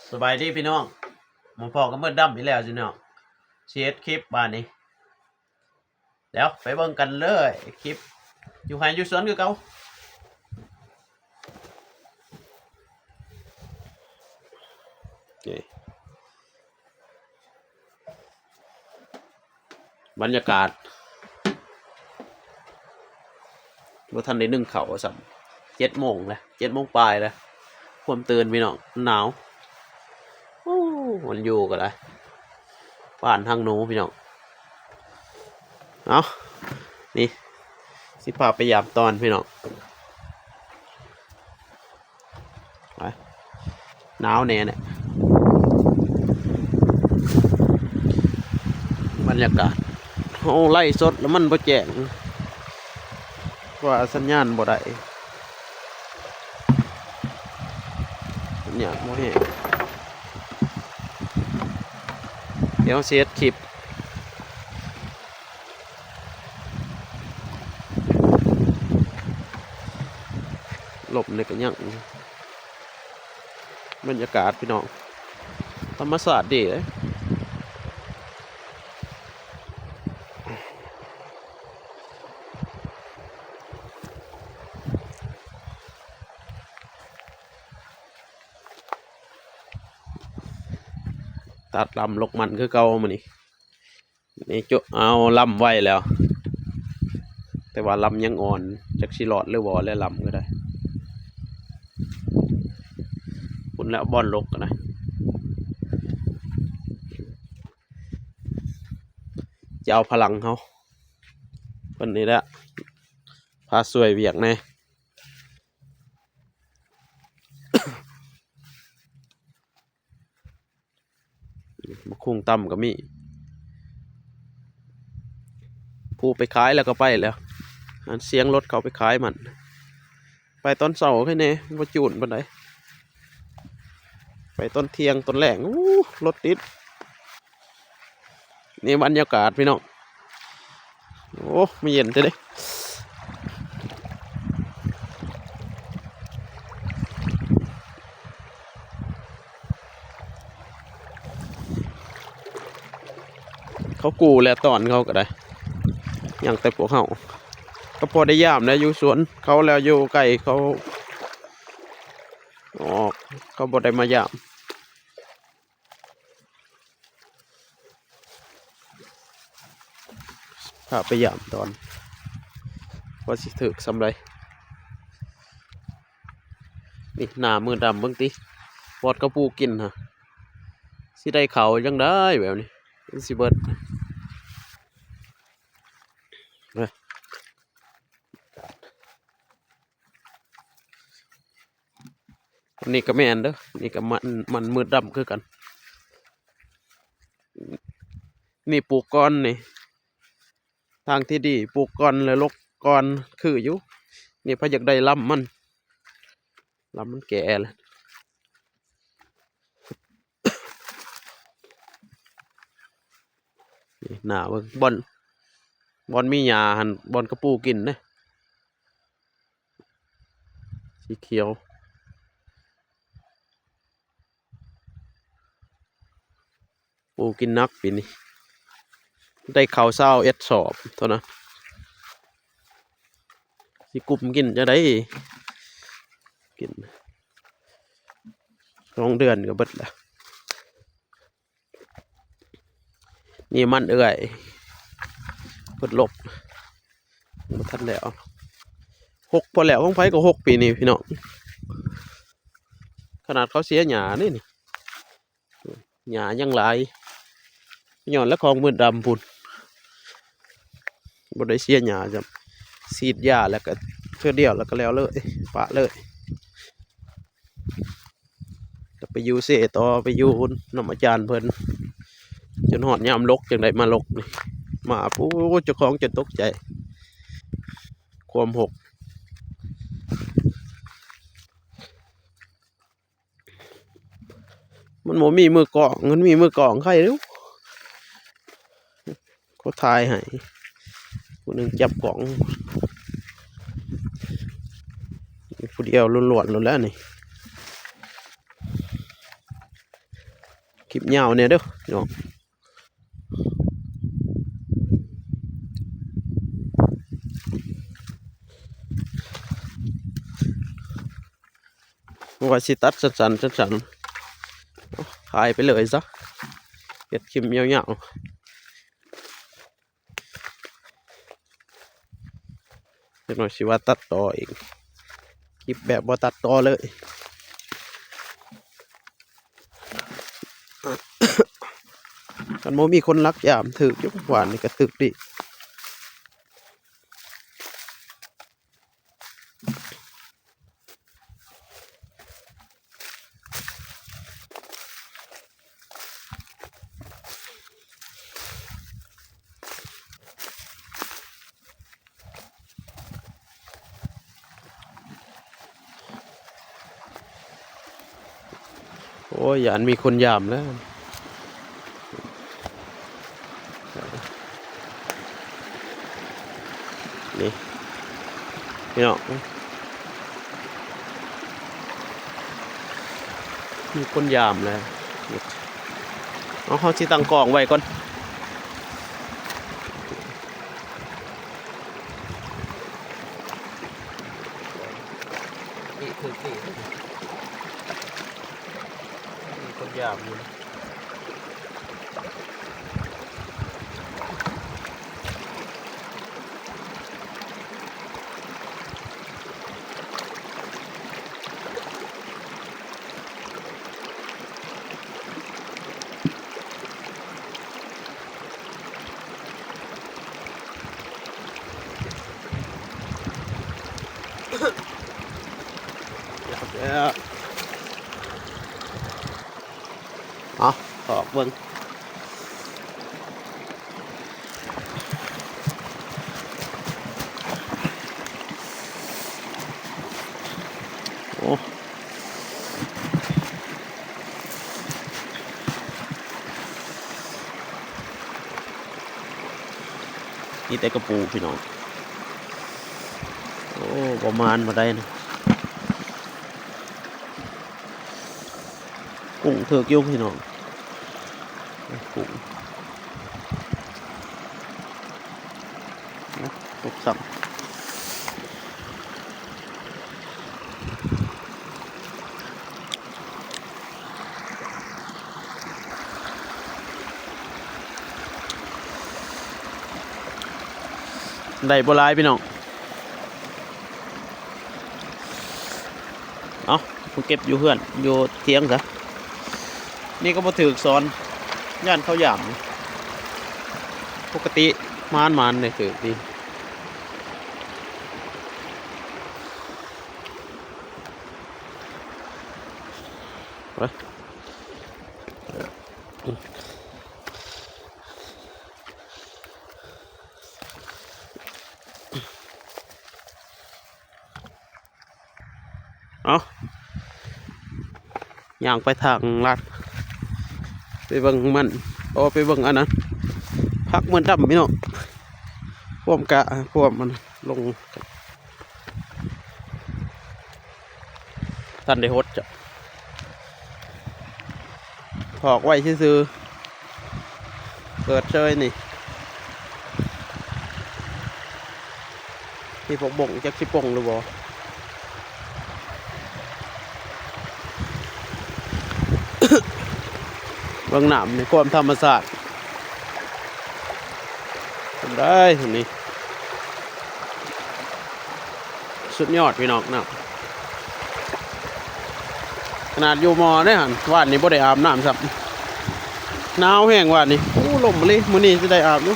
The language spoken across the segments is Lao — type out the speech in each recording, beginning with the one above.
ສະບາຍດີພີ່ນ້ອງ ມາພໍ້ກັບມືດດຳອີກແລ້ວພີ່ນ້ອງ ຊິເຮັດຄລິບບາດນີ້ ດຽວໄປເບິ່ງກັນເລີຍ ຄລິບຢູ່ໄຮ່ຢູ່ສວນຄືເກົ່າ. ບັນຍາກາດ ບໍ່ທັນໄດ້ໜຶ້ງເຂົ້າຊ້ຳ ເຈັດໂມງແລ້ວ ເຈັດໂມງປາຍແລ້ວ ຄວາມຕື່ນພີ່ນ້ອງ ໜາວ ໂອ້ ມັນຢູ່ກໍໄດ້ ບ້ານຮັກໜູພີ່ນ້ອງ. ເອົາ ນີ້ ຊິພາໄປຢາມຕອນພີ່ນ້ອງ ໄປ ໜາວແດ່ແຫຼະ ບັນຍາກາດ ເຮົາໄລຟ໌ສົດແລ້ວມັນບໍ່ແຈ້ງ ວ່າສັນຍານບໍ່ໄດ້ ສັນຍານບໍ່ແຮງ ດຽວເຮົາຊິເຮັດຄລິບ ລົມນີ້ກໍຍັງ ບັນຍາກາດພີ່ນ້ອງ ທຳມະຊາດດີເດ້ ຕັດລຳລົກມັນຄືເກົ່າມື້ນີ້. ນີ້ຈຸ ເອົາລຳໄວ້ແລ້ວ ແຕ່ວ່າລຳຍັງອ່ອນ ຈັກຊິລອດຫຼືບໍ່ແລະ ລຳກໍໄດ້ ພຸ້ນແລ້ວບ່ອນລົກນະ ຈະເອົາພະລັງເຮົາ ເພິ່ນນີ້ແຫຼະ ພາຊ່ວຍວຽກແດ່. ໝາກຫຸ່ງຕ່ຳກໍມີ ຜູ້ໄປຂາຍແລ້ວກໍໄປແລ້ວ ອັນສຽງລົດເຂົາໄປຂາຍມັນ ໄປຕອນເຊົ້າແຄ່ແດ່ ບໍ່ຈູນປານໃດ ໄປຕອນທ່ຽງຕອນແລງ ໂອ້ ລົດຕິດ. ນີ້ບັນຍາກາດພີ່ນ້ອງ ໂອ້ ມັນເຢັນແທ້ເດ້ ເຂົາກູ້ແລ້ວຕອນເຂົາກໍໄດ້ ຍັງແຕ່ພວກເຮົາ ກໍພໍໄດ້ຢາມແລ້ວ ຢູ່ສວນເຂົາແລ້ວ ຢູ່ໃກ້ເຂົາ ອອກ ເຂົາບໍ່ໄດ້ມາຢາມ. ພາໄປຢາມຕອນ ວ່າຊິຖືກສ່ຳໃດ ນີ້ໜ້າມືດຳເບິ່ງຕິ ບອດກະປູກິນຫະ ຊິໄດ້ເຂົ້າຈັ່ງໃດແບບນີ້ ມັນຊິເບິດ. ອັນນີ້ກໍແມ່ນເດີ ນີ້ກໍມັນ ມັນມືດດຳຄືກັນ ນີ້ປູກກ່ອນນີ້ ທາງທີ່ດີປູກກ່ອນແລ້ວລົກກ່ອນຄືຢູ່ ນີ້ໃຜຢາກໄດ້ລຳມັນ ລຳມັນແກ່ແລ້ວ ນີ້ໜ້າເບິ່ງ ບ່ອນ ບ່ອນມີຫຍ້າຫັ້ນ ບ່ອນກະປູກິນເດ້ ສີຂຽວ ປູກິນໜັກປີນີ້ ໄດ້ເຂົ້າຊາວເອັດສອບເທົ່ານັ້ນ ຊິກຸມກິນຈັ່ງໃດ ກິນສອງເດືອນກໍເບິດແລ້ວ. ນີ້ມັນເອື້ອຍ ເພິ່ນລົກ ບໍ່ທັນແລ້ວ ຫົກພໍແລ້ວ ຂອງໃຜກໍຫົກປີນີ້ພີ່ນ້ອງ ຂະໜາດເຂົາເສຍຫຍ້າເດ້ນີ້ ຫຍ້າຍັງຫຼາຍ ຍ້ອນແລ້ວຂອງມືດດຳພຸ້ນ ບໍ່ໄດ້ເສຍຫຍ້າຊ້ຳ ສີດຢາແລ້ວກໍເທື່ອດຽວແລ້ວກໍແລ້ວເລີຍ ປະເລີຍ. ກໍໄປຢູ່ເຊຕໍ່ ໄປຢູ່ນຳອາຈານເພິ່ນ ຈົນຮອດຍາມລົກຈຶ່ງໄດ້ມາລົກນີ້ ມາ ໂອ້ ເຈົ້າຂອງຈົນຕົກໃຈ ຄວາມຫົກ ມັນບໍ່ມີມືກ້ອງ ຄັນມີມືກ້ອງໄຄເດ້. ເຂົາຖ່າຍໃຫ້ ຜູ້ໜຶ່ງຈັບກ້ອງ ຜູ້ດຽວລ້ວນໆໂລດແຫຼະນີ້. ຄລິບຍາວແດ່ເດີພີ່ນ້ອງ. ວ່າຊິຕັດສັ້ນໆ ສັ້ນໆ ເອົາ ຖ່າຍໄປເລີຍຊະ ເຮັດຄລິບຍາວໆ. ຈັກໜ່ອຍຊິວ່າຕັດຕໍ່ອີກ ຄລິບແບບບໍ່ຕັດຕໍ່ເລີຍ. ຄັນບໍ່ມີຄົນລັກຢາມ ຖືກຢູ່ ວານນີ້ກໍຖືກດີ. ໂອ້ຍ ຢ້ານມີຄົນຢາມແລ້ວ ນີ້ພີ່ນ້ອງ ມີຄົນຢາມແລ້ວ. ເອົາ ເຮົາຊິຕັ້ງກ້ອງໄວ້ກ່ອນ. ນີ້ຄື ນີ້ ມີຄົນຢາມຢູ່. ເອົາ ຖອກເບິ່ງ. ໂອ້ ມີແຕ່ກະປູພີ່ນ້ອງ. ໂອ້ ບໍ່ມານບໍ່ໄດ້ນະ. ກຸ້ງຖືກຢູ່ພີ່ນ້ອງ ກຸ້ງ ຕົກຊ້ຳ. ໄດ້ບໍ່ຫຼາຍພີ່ນ້ອງ. ເອົາ ມາເກັບຢູ່ເຮືອນ ຢູ່ຖຽງຊະ. ນີ້ກໍບໍ່ຖືກສອນ ຢ້ານເຂົາຢາມ. ປົກກະຕິໝານໆ ໄດ້ຖືກດີ. ໄປ. ເອົາ ຍ່າງໄປທາງລັດ ໄປເບິ່ງມັນ ໂອ້ ໄປເບິ່ງອັນນັ້ນ ຜັກເໝືອນດຳພີ່ນ້ອງ. ພວມກະ ພວມມັນລົງ ທັນໄດ້ຫົດຈ້ະ ຖອກໄວ້ຊື່ໆ ເກີດເຊີຍນີ້. ມີພວກບົ້ງ ຈັກຊິປົ່ງຫຼືບໍ່. ເບິ່ງນ້ຳໃນຄວາມທຳມະຊາດ ເປັນໄດນີ້. ສຸດຍອດພີ່ນ້ອງ ນ້ຳຂະໜາດຢູ່ໝໍ້ເດ້ຫັ້ນ. ວານນີ້ບໍ່ໄດ້ອາບນ້ຳຊ້ຳ ໜາວແຮງວານນີ້. ໂອ້ ລົມອີ່ຫຼີ ມື້ນີ້ຊິໄດ້ອາບຢູ່.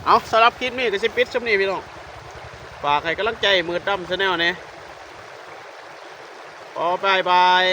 ເອົາ ສຳລັບຄລິບນີ້ກໍຊິປິດຊ່ຳນີ້ພີ່ນ້ອງ. ຝາກໃຫ້ກຳລັງໃຈມືດດຳແຊນແນວແດ່. ອໍ ບາຍບາຍ.